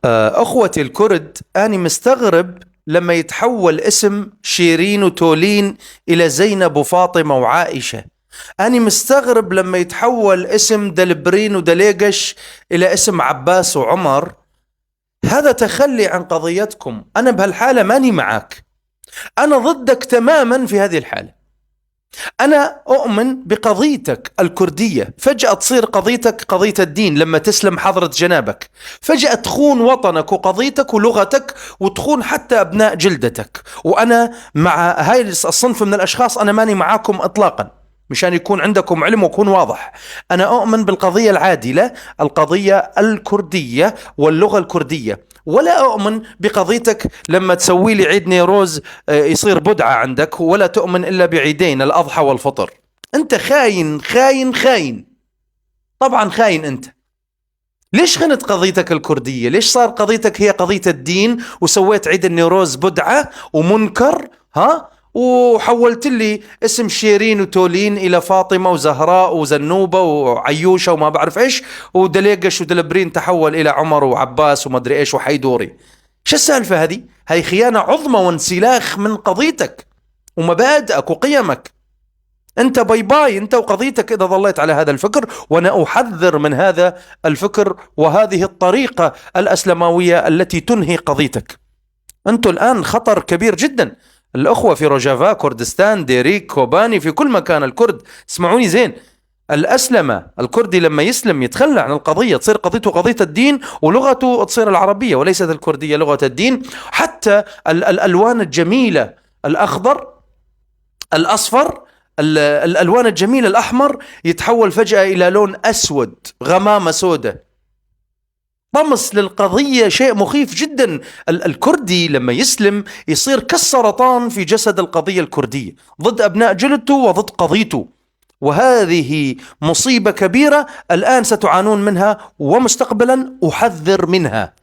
أخوتي الكرد، أنا مستغرب لما يتحول اسم شيرين وتولين إلى زينب وفاطمة وعائشة. أنا مستغرب لما يتحول اسم دلبرين ودليقش إلى اسم عباس وعمر. هذا تخلي عن قضيتكم. أنا بهالحالة ماني معك، أنا ضدك تماما في هذه الحالة. أنا أؤمن بقضيتك الكردية. فجأة تصير قضيتك قضية الدين لما تسلم حضرة جنابك، فجأة تخون وطنك وقضيتك ولغتك وتخون حتى أبناء جلدتك. وأنا مع هاي الصنف من الأشخاص أنا ماني معاكم إطلاقا، مشان يكون عندكم علم ويكون واضح. أنا أؤمن بالقضية العادلة، القضية الكردية واللغة الكردية، ولا أؤمن بقضيتك لما تسوي لي عيد نيروز يصير بدعة عندك، ولا تؤمن إلا بعيدين الأضحى والفطر. أنت خاين خاين خاين، طبعا خاين أنت. ليش خنت قضيتك الكردية؟ ليش صار قضيتك هي قضية الدين وسويت عيد النيروز بدعة ومنكر؟ ها، وحولت لي اسم شيرين وتولين إلى فاطمة وزهراء وزنوبة وعيوشة وما بعرف إيش، ودليقش ودلبرين تحول إلى عمر وعباس وما أدري إيش وحيدوري. شو السالفة هذه؟ هاي خيانة عظمى وانسلاخ من قضيتك ومبادئك وقيمك. أنت باي باي أنت وقضيتك إذا ظليت على هذا الفكر. وأنا أحذر من هذا الفكر وهذه الطريقة الأسلموية التي تنهي قضيتك. أنتم الآن خطر كبير جدا. الأخوة في روجافا، كردستان، ديريك، كوباني، في كل مكان الكرد، اسمعوني زين. الأسلمة الكردي لما يسلم يتخلى عن القضية، تصير قضيته قضية الدين ولغته تصير العربية وليست الكردية لغة الدين. حتى الألوان الجميلة، الأخضر، الأصفر، الألوان الجميلة، الأحمر، يتحول فجأة إلى لون أسود، غمامة سوداء، طمس للقضية، شيء مخيف جدا. الكردي لما يسلم يصير كالسرطان في جسد القضية الكردية، ضد أبناء جلدته وضد قضيته، وهذه مصيبة كبيرة الآن ستعانون منها ومستقبلا أحذر منها.